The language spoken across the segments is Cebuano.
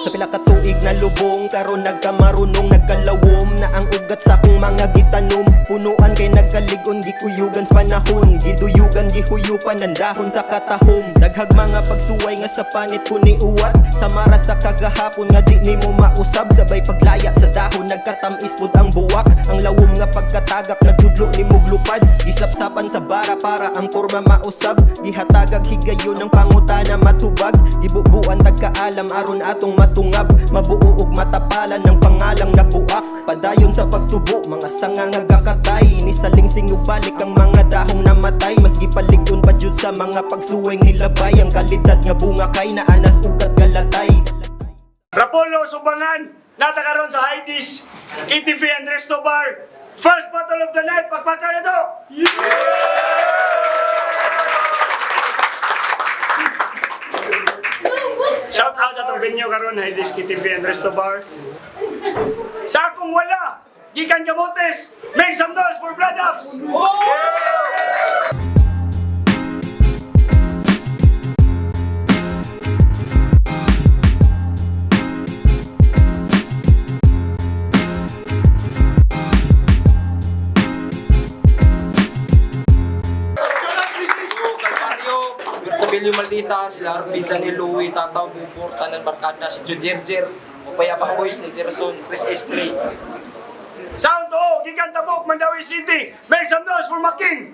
Sa pila ka tuig na lubong, karon nagkamarunong. Nagkalawom na ang ugat sa akong mga gitanom. Punuan kay nagkalig-on, gikuyugan sa panahon. Giduyugan, gihuyupan ng dahon sa katahom. Daghag mga pagsuway nga sa panit ko ni uwat. Samara sa kagahapon nga di nimo mausab. Sabay paglaya sa dahon, nagkatamis pud ang buwak. Ang lawom nga pagkatagak, nagtudlo ni muglupad. Gisapsapan sa bara para ang porma mausab. Gihatagag higayon ng pangutana matubag. Gibubuan tagkaalam aron atong matungab. Mabuo og matapalan ng pangalang nabuak. Padayon sa pagtubo, mga sanga nga gakatay. Ni salingsing ug balik ang mga dahong namatay. Mas gipalig-on pa jud sa mga pagsuway nilabay. Ang kalidad nga bunga kay naanas ugat galatay. Rapolo, Subangan, nata karon sa Heidi's KTV and Resto Bar. First battle of the night, pakpaka na to! Shout out sa itong venue karon, Heidi's KTV and Resto Bar. Sa akong wala, gikan Camotes, make some noise for Blood Ox! Calvario, Bertabilio Maldita, sila Arvin, Daniel Louie, Tataw Bubor, Tanan Barkada, si John Jerjer, Upayapa Boys ni Gerson, Chris S. Clay. Sound to, gikan Tabuk, Mandawi City, make some noise for Making!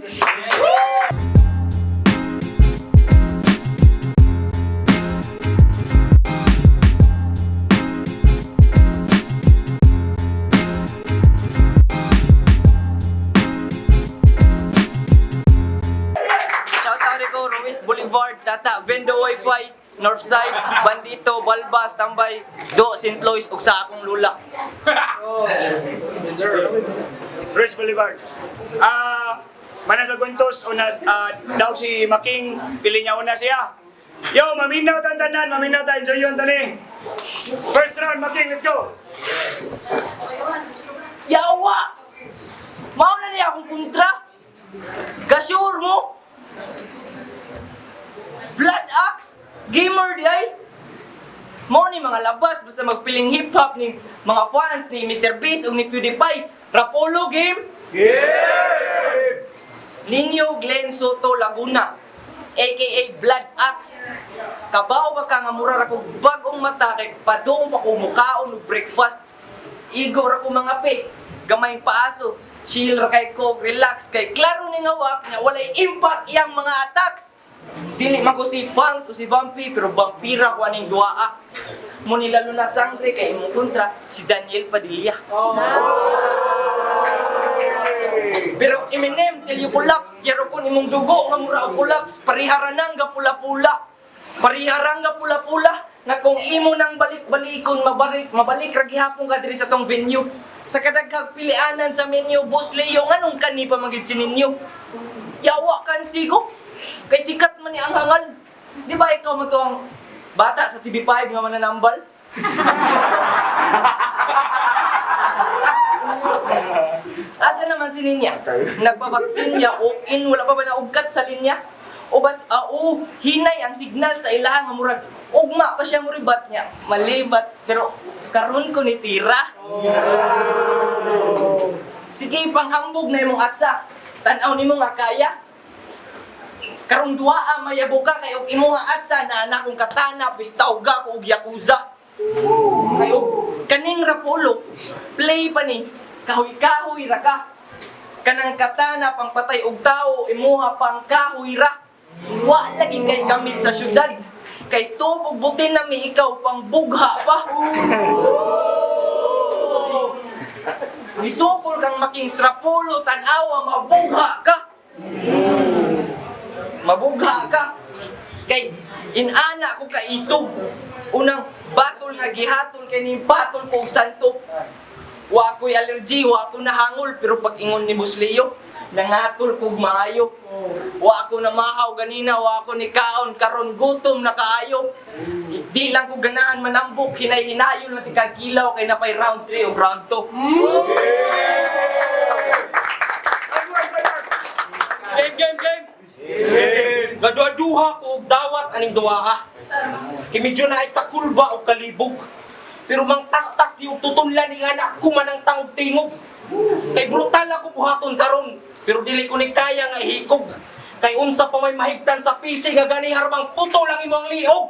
Shout out Rico, Ruiz Boulevard, Tata, Vendo Wi-Fi, Northside, Bandito, Balbas, Tambay, Do, St. Louis, ug sa akong lula. Ruiz Boulevard. Ah, Manas Laguntos, una, daw si Making, pili niya una siya. Yo, maminaw tan tanan, maminaw ta, enjoy yun tani. First round, Making, let's go! Yawa! Mao na niya akong kontra. Kasure mo! Blood Axe! Gamer di ay! Mao ni mga labas basta magpiling hip hop ni mga fans ni Mr. Beast ug ni PewDiePie. Rapolo game. Yeah! Ninyo Glenn Soto Laguna aka Blood Axe. Kabaw ba ka nga mura ra kog bag-ong mata kay padung pa ko mukaon og breakfast. Igo ra ko mga pe, gamayng paaso, chill ra kay ko, relax kay klaro ni nga wak nya walay impact iyang mga attacks. Dili man ko si Fangs o si Vampi pero vampira ko aning duaa. Mo nila Luna Sangre kay imong kontra si Daniel Padilla. Pero Eminem, till you collapse, yaro kon imong dugo nga mura og collapse, pariharanang ga pula-pula. Pariharang ga pula-pula nga kung imo nang balik-balikon mabalik mabalik ra gihapon ka diri sa tong venue. Sa kadaghang pilianan sa menu, Boss Leo, nganong kani pa magid si ninyo? Yawa kan sigo. Kay sikat man ni ang hangal. Di ba ikaw mo to ang bata sa TV5 nga mananambal? Asa naman si Ninya? Nagbabaksin niya o in wala pa ba naugkat sa linya? O bas o hinay ang signal sa ilahan nga murag ugma pa siya muribat niya. Malibat pero karon ko ni tira. Sige panghambog na imong atsa. Tan-aw nimo nga kaya. Karong duaa mayabo ka kay og imong atsa na anak kong katana pwes tawga ko og yakuza. Kay og kaning rapulo play pa ni kahoy-kahoy ra ka. Kanang katana pang patay og tawo imuha pang kahoy ra. Wa lagi kay gamit sa syudad. Kay stove og butin na mi ikaw pang bugha pa. Nisukol kang making srapulo tan-awa mabugha ka. Mabugha ka. Kay inana ko kaisog. Unang batol nga gihatol kay ning batol ko og santo. Wa ko'y allergy, wa ko nahangol, pero pag ingon ni Musleo, nangatol kog maayo. Wa ko namahaw ganina, wa ko ni kaon karon gutom na kaayo. Di lang ko ganahan manambok, hinay-hinayon lang tikag kilaw kay napay round 3 o round 2. Round one, Blood Axe! Game, game, game! Game. Gaduha-duha ko og dawat aning duaa. Kay medyo na ay kakulba og kalibog. Pero mangtastas di og tutunlan ni anak ko man ang tangog tingog. Kay brutal ako buhaton karon, pero dili ko ni kaya nga ihikog. Kay unsa pa may mahigtan sa PC nga gani harbang puto lang imong liog.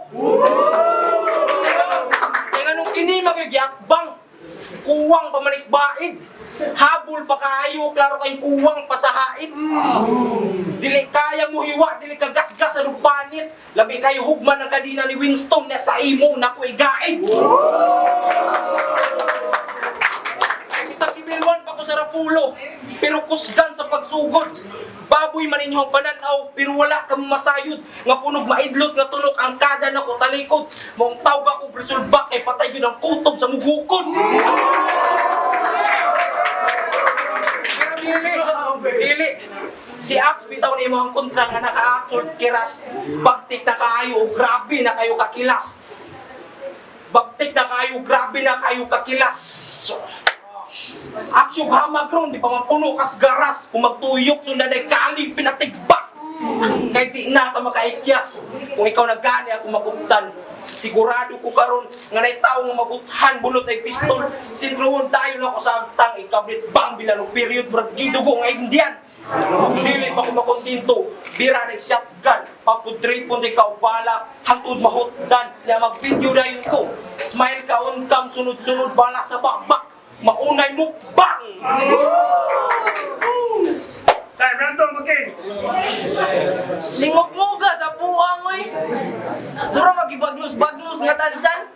Kay nganong kini magigiakbang kuwang pa manis baid. Habol pa kaayo, klaro kay kuwang pa sa hait. Dili kaya mo hiwa, dili ka gasgas sa lupanit. Labi kayo hugman ang kadina ni Winston na sa imo na ko igaid. Isang kibilwan pa ko sa Rapulo, pero kusgan sa pagsugod. Baboy man inyong pananaw, pero wala kang masayod. Nga punog maidlot nga tunok ang kada na ko talikod. Maong tawag ako brisulbak kay patay yun ang kutob sa mugukod. Pero dili, dili. Si Axe bitaw ni imo ang kontra nga naka-assault kiras. Bagtik na kaayo, grabe na kayo kakilas. Bagtik na kayo, grabe na kayo kakilas. Aksyo hamagron, di pa mapuno kas garas. Kung magtuyok, sundan ay kaling pinatigbak. Kay di na ka makaikyas. Kung ikaw nagani ako makuptan. Sigurado ko karon nga nay tao nga mabuthan bunot ay pistol. Sintruhon tayo na ako sa agtang ikablit bang bilan og period murag gidugo nga Indian. Kung dili pa ko makontento, bira na shotgun, papudripon di ka og bala, hangtod mahutdan, nya mag-video dayon ko. Smile ka on cam, sunod-sunod bala sa baba. Maunay mukbang! Time, round 2, Making. Lingog muga sa buang oy. Mura magibagnos-bagnos nga tansan.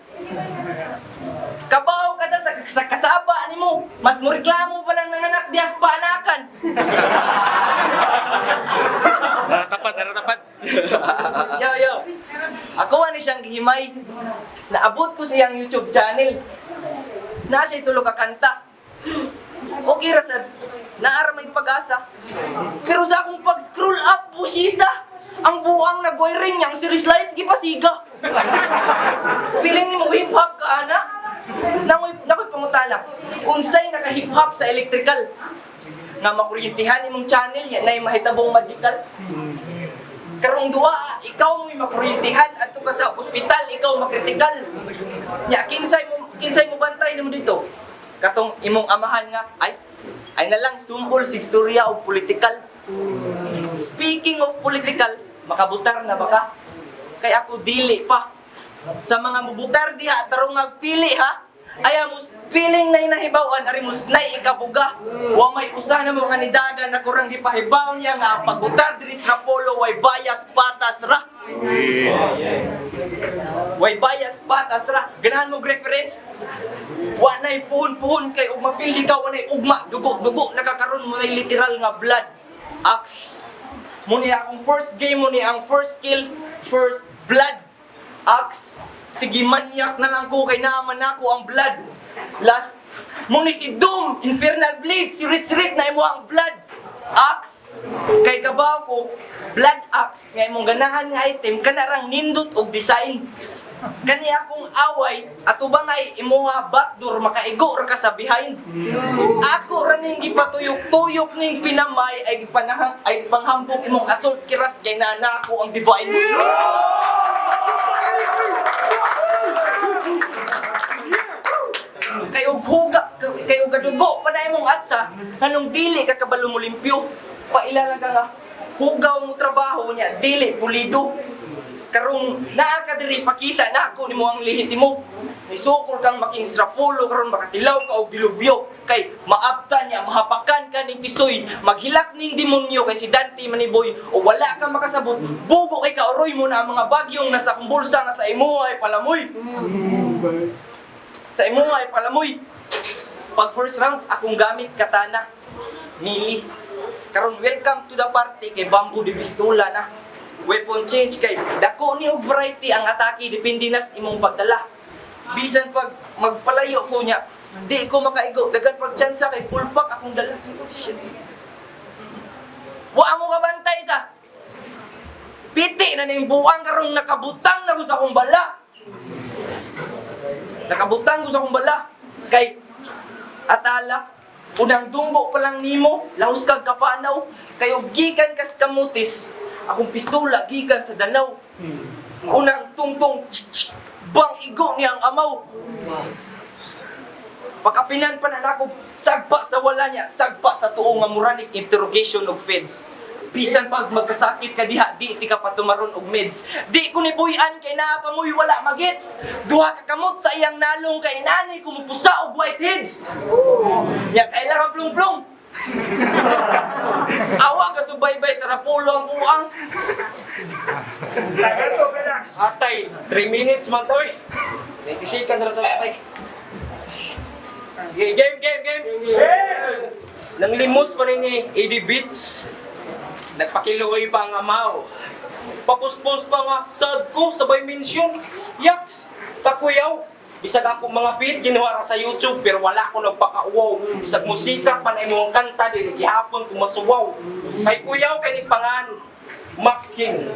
Kabaw ka sa kasaba nimo. Mas moreklamo pa lang ng anak dias paanakan. Naratapat, naratapat. Yo yo. Ako ani siyang gihimay. Naabot ko siyang YouTube channel. Na siya tulo ka kanta. Okay ra sad. Naara may pag-asa. Pero sa akong pag-scroll up, busita. Ang buang nag-wiring niyang series lights gipasiga. Feeling ni mo hip hop ka ana? Nangoy nakoy pangutana. Unsay naka hip hop sa electrical? Nga makuryentihan imong channel nya nay mahitabong magical. Karong duwa, ikaw mo'y makuryentihan adto ka sa ospital, ikaw makritikal. Nya kinsay mo bantay nimo dito? Katong imong amahan nga ay ay na lang sumol sig istorya og political. Speaking of political, makabutar na ba ka? Kay ako dili pa. Sa mga mubutar diha tarong pili ha. Aya mus feeling na inahibawan ari mus nay ikabuga. Wa may usa na mo nga nidagan na kurang gipahibaw niya nga ang pagbutar diri sa Rapolo way bias patas ra. Way bias patas ra. Ganahan mo reference? Wa nay puhon-puhon kay ug mapili ka wa nay ugma dugo-dugo nakakaron mo nay literal nga blood axe. Muni akong first game mo ni ang first kill, first blood axe. Sige manyak na lang ko kay naaman nako ang blood. Last muni si Doom, Infernal Blade, si Ritz Rit na imo ang blood axe. Kay kabaw ko blood axe nga imong ganahan nga item kanarang nindot og design. Kani akong away ato ba nga imuha backdoor makaigo ra ka sa behind. Ako ra ning gipatuyok-tuyok ning pinamay ay gipanahang ay panghambog imong assault kiras kay nana ako ang divine. Kay og huga kay og gadugo pa na imong atsa nganong dili ka kabalo mo limpyo. Paila lang ka nga hugaw mo trabaho niya dili pulido. Karong naa ka diri pakita na ako nimo ang lehitimo. Nisukol kang making strapulo karon makatilaw ka og dilubyo kay maabta niya mahapakan ka ning tisoy maghilak ning demonyo kay si Dante Maniboy o wala ka makasabot bugo kay kaoroy mo na ang mga bagyong nasa akong bulsa nga sa imo ay palamoy. Sa imo ay palamoy. Pag first round akong gamit katana mili. Karon welcome to the party kay bamboo di pistola na. Weapon change kay dako ni og variety ang atake depende nas imong pagdala. Bisan pag magpalayo ko niya, di ko makaigo daghan pag tsansa kay full pack akong dala. Shit. Wa mo kabantay sa piti na ning buang karong nakabutang na ko sa akong bala. Nakabutang ko sa akong bala kay atala unang dunggo pa lang nimo lahos kag kapanaw kay og gikan kas kamutis. Akong pistola gikan sa Danau. Unang tungtong tsk, tsk, bang igo niya ang amaw. Pagkapinan pa na nako, sagpa sa wala niya, sagpa sa tuo nga muranik interrogation og feds. Bisan pag magkasakit ka diha, di ti ka patumaron og meds. Di ko ni buyan kay naa pa mo'y wala magets. Duha ka kamot sa iyang nalong kay nani kumupusa og whiteheads. Nya kailangan plong-plong. Awa ka subaybay sa rapulo ang buang. Ito, Bradax. Atay, 3 minutes man to eh. 90 seconds na to, atay. Sige, game, game, game. Nang limos pa rin ni AD Beats. Nagpakiluoy pa ang amaw. Papuspos pa nga, sad ko, sabay mention. Yaks, kakuyaw. Bisag ako mga beat, ginawa ra sa YouTube, pero wala ko nagpakauwaw. Bisag musika pa na imong kanta, dili gihapon ko masuwaw. Kay kuyaw, kay ni pangan, Mac King.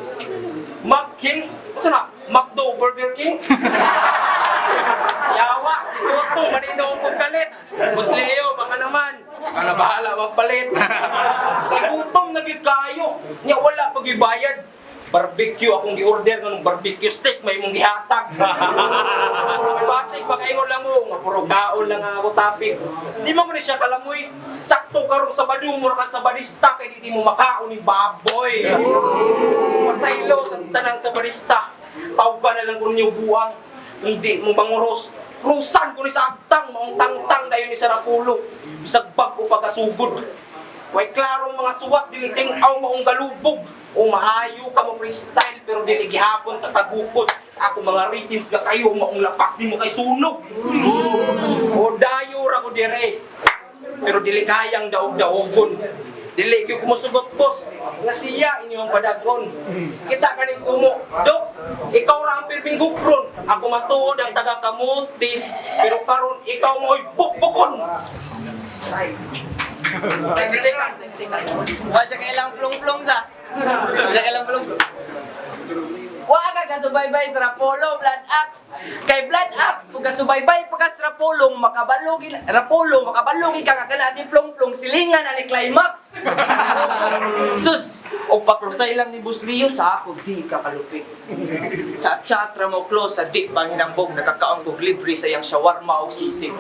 Mac King? Unsa na? McDo Burger King? Yawa, tuto, manino ang pagkalit. Mas Leo, baka naman. Baka na bahala magpalit. Kay gutom na gid kayo. Nya wala pag ibayad. Barbecue akong gi-order nganong barbecue steak may imong gihatag. May basig makaingon lang mo nga puro kaon lang ang ako topic. Di man ko ni siya kalamoy. Sakto karon sa Sabado mo ra ka sa barista kay di mo makaon ni baboy. Pasaylo sa tanang sa barista. Pauga na lang ko ninyo buwang. Hindi mo banguros. Rusan ko ni sa agtang, maong tangtang dayon ni Sarapulo. Bisag bag-o pagkasugod. Way klarong mga suwat, dili ting-aw maong galubog. O maayo ka mo freestyle, pero dili gihapon tatagukod. Ako mga ratings ka kayo, maong lapas di mo kay sunog. O dayo ra ko dire. Pero dili kayang daog-daogon. Dili gyud kumusugot boss. Nga siya inyong padagon. Kita kaning kumo. Dok, ikaw ra ang pirming gukron. Ako matuod ang taga Kamutis, pero karon ikaw mo'y bukbukon. 30 seconds, 30 seconds. Wa siya kailang plong-plong sa. Wa siya kailang plong. Wa ka kasubaybay sa Rapolo Blood Axe. Kay Blood Axe ug kasubaybay pa ka sa Rapolong makabalogi Rapolo makabalogi ka nga kana si plong-plong silingan ani climax. Sus, og pakrusay lang ni Boss Leo sa ako di ka kalupit. Sa chatra mo close sa di panghinambog nakakaon kog libre sa iyang shawarma og sisig.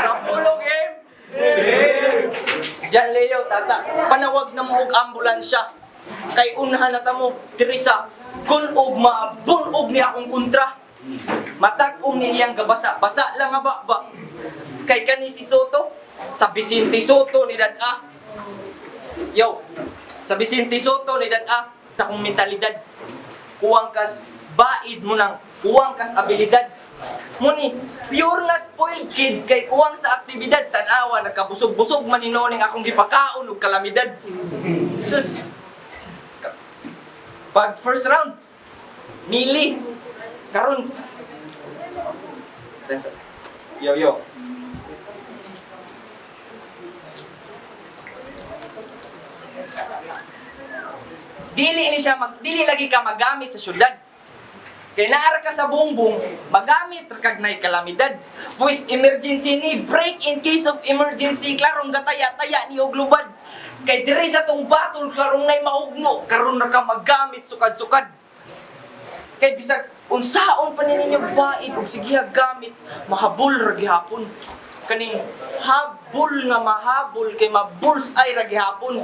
Rapolo game. Diyan Leo, tata, panawag na mo og ambulansya. Kay unahan na ta mo, diri sa kunog mabunog ni akong kontra. Matag-om ni iyang gabasa, basa lang nga ba, ba. Kay kani si Soto, sa Vicente Soto ni Dad-a. Yo, sa Vicente Soto ni Dad-a, akong mentalidad. Kuwang kas baid mo nang, kuwang kas abilidad. Muni, pure na spoiled kid kay kuwang sa aktibidad tanawa nagkabusog-busog man hinoning akong gipakaon og kalamidad. Sus. Pag first round, mili karon. Yo yo. Dili ni siya mag dili lagi ka magamit sa syudad. Kay naara ka sa bongbong, magamit ra kag nay kalamidad. Pues emergency ni break in case of emergency, klarong gataya-taya ni og lubad. Kay diri sa tong battle klarong nay maugno, karon ra ka magamit sukad-sukad. Kay bisag unsaon pa ni ninyo baid og sige gamit, mahabol ra gihapon. Kaning habol nga mahabol kay mabuls ay ra gihapon.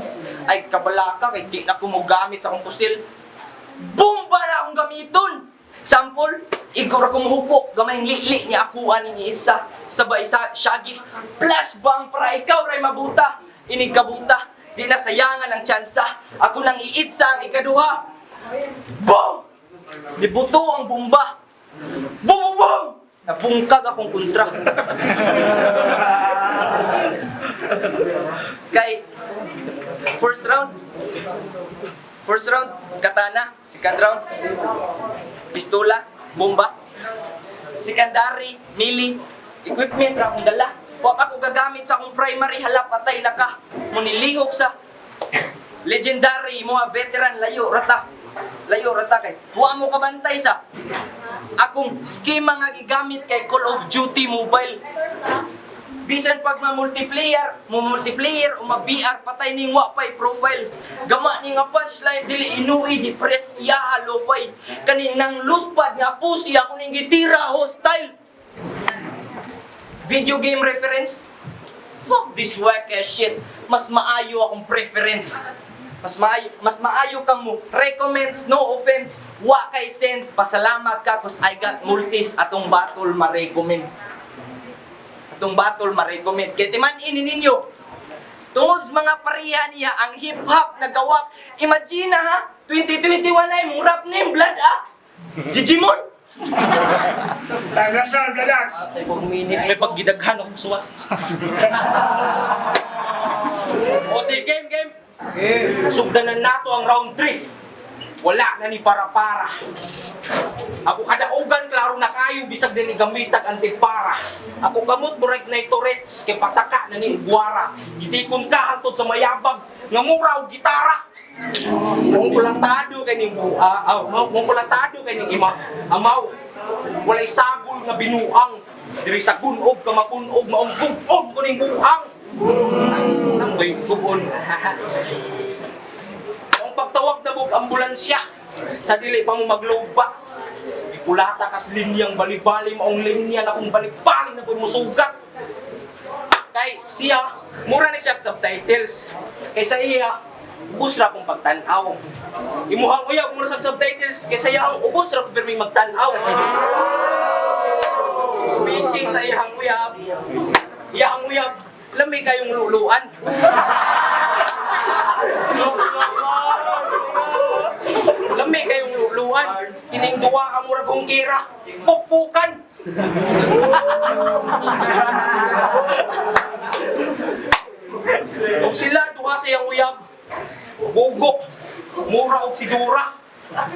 Ay kabalaka kay di na ko mogamit sa akong pusil. Bomba na akong gamiton. Sample, ikaw ra kumuhupo, gamay lili niya akuan ni Itsa. Sabay sa syagit, flashbang para ikaw ray mabuta. Inig kabuta, di na sayangan ang tsansa. Ako nang iitsa ang ikaduha. Boom! Nibuto ang bomba. Boom, boom, boom! Nabungkag akong kontra. Kay first round, katana, second round, pistola, bomba. Secondary, mili, equipment ra akong dala. Wa pa ko gagamit sa akong primary, hala patay na ka. Munilihok sa legendary mo veteran layo rata. Layo rata kay. Wa mo kabantay sa akong schema nga gigamit kay Call of Duty Mobile. Bisan pag ma-multiplayer, mo multiplayer o ma-BR patay ning wa pay profile. Gama ni nga punchline dili inui di press iya lo-fi. Kaning nang luspad nga pussy ako ning gitira hostile. Video game reference? Fuck this whack ass shit. Mas maayo akong preference. Mas maayo kang mo recommends, no offense, wa kay sense. Pasalamat ka 'cause I got multis atong battle ma-recommend. Atong battle ma-recommend. Kay timan ini ninyo. Tungod sa mga pareha niya ang hip hop nagawak. Imagine ha, 2021 ay mong rap name Blood Axe. Gigimon. Time last round, Blood Axe. Ay, 4 minutes, may paggidaghan akong suwat. O sige, game, game. Sugdanan nato ang round 3. Wala na ni para-para. Ako kadaugan, klaro na kayo, bisag dili gamitag antipara. Ako kamot, murag na Tourette's, kay pataka na ning guwara. Gitikon ka hantod sa mayabag, nga mura og gitara. Mong kulatado kay ning buha, aw, mong kulatado kay ning ima, amaw. Walay sagol nga binuang, diri sa gunob ka mapunog, maong gub-on ko ning buang. Ay, namboy gub-on. Ang pagtawag na bug ambulansya, sa dili pa mo magluba. Ikulata kas linyang balibali, maong linya na kung balibali na po musugat. Kay siya, mura na siya og subtitles. Kay sa iya, ubos ra kong pagtan-aw. Imuhang uyab mura sa subtitles, kay sa iyang ubos ra kong pirming magtan-aw. Speaking sa iyang uyab, lami kayong luluan. Lami kayong luluan. Kining duwa ka murag hungkira. Pukpukan. Og sila duha sa iyang uyab. Bugok. Mura og sidura.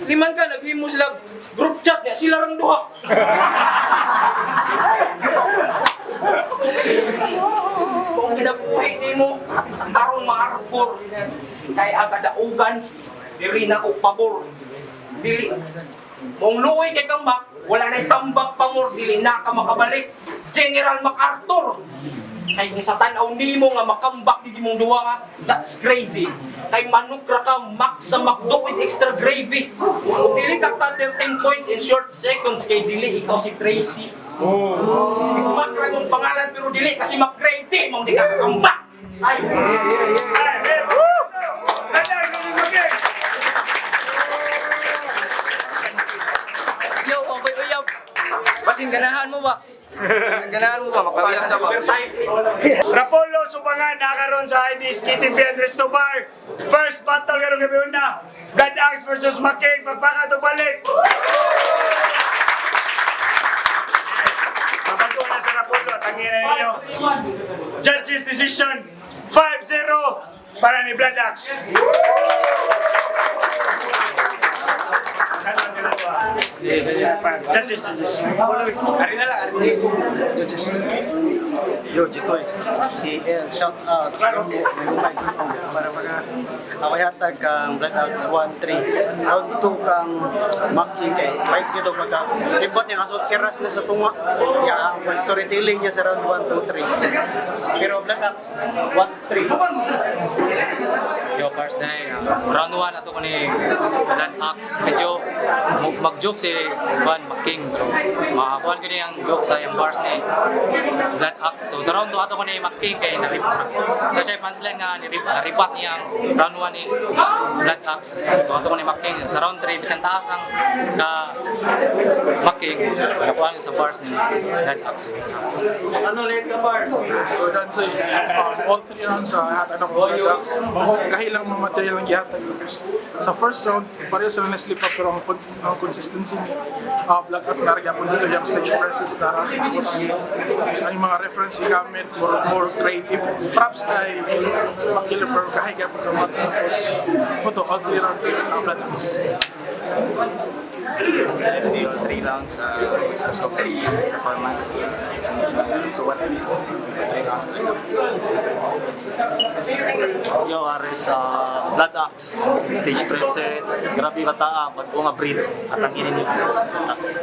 Liman ka naghimo sila group chat niya sila rang duha. Kung kinabuhi nimo aron maarbor kay ang kadaugan diri na ko pabor. Dili mong luoy kay kambak, wala na tambak pamor, dili na ka makabalik. General MacArthur. Kay kung sa tan-aw nimo nga makambak di mong duwa ka, that's crazy. Kay manok ra ka max sa McDo with extra gravy. Ug dili ka ka 13 points in short seconds kay dili ikaw si Tracy. Mac ra mong pangalan pero dili kasi McGrady mong di ka kakambak. Ay, Ay, game. Blood Axe versus Making. Yo, okay uyab. Basin ganahan mo ba? Basin ganahan mo ba? Makauyab ka ba? overtime. Rapolo Subangan nakaroon sa ID's Kitty Fian Resto Bar. First battle karong gabi una. Blood Axe versus Making. Pagpaka to balik. Mabago na sa Rapolo. Tangina ninyo. Judges decision 5-0 para ni Blood Axe. Ano sila ba? Judges, judges. Ari na lang, ari na lang. Judges. Yo, Jikoy, si El, shout out. Para mga ako yata kang Black Outs 1-3. Round 2 kang Maki kay fights kito pagka report niya kaso keras na sa tunga. Ya, ang storytelling niya sa round 1 2 3. Pero Black Outs 1-3. Yo, first day, round 1 ato ko ni Blood Axe. Medyo mag-joke si Juan Making. So, makakuan ko ni ang joke sa yung bars ni Blood Axe. So, sa round 2 ato ko ni Making kay narip. So, siya yung punchline nga naripat niya ang round 1 ni Blood Axe. So, ato ko ni Making. Sa round 3, bisan taas ang ka Making. Nakuha niya sa bars ni Blood Axe. Ano late ka bars? So dan sa all three rounds sa hatag ng mga ducks, kahilang mga material ang gihatag. Tapos sa first round, pareho sila na-slip up pero ang consistency ni Black Axe nara gyapon dito yung stage presence nara. Tapos ang mga reference gigamit, more creative. Props kay Makiller pero kahi gyapon sa mga tapos mo to, all three rounds Black Axe. All three rounds, mas gusto kay performance. So what? Three rounds, three rounds. Yo, Ares, Blood Axe, stage presence, grabe bataa, pag nga breed, at ang inin Blood Axe.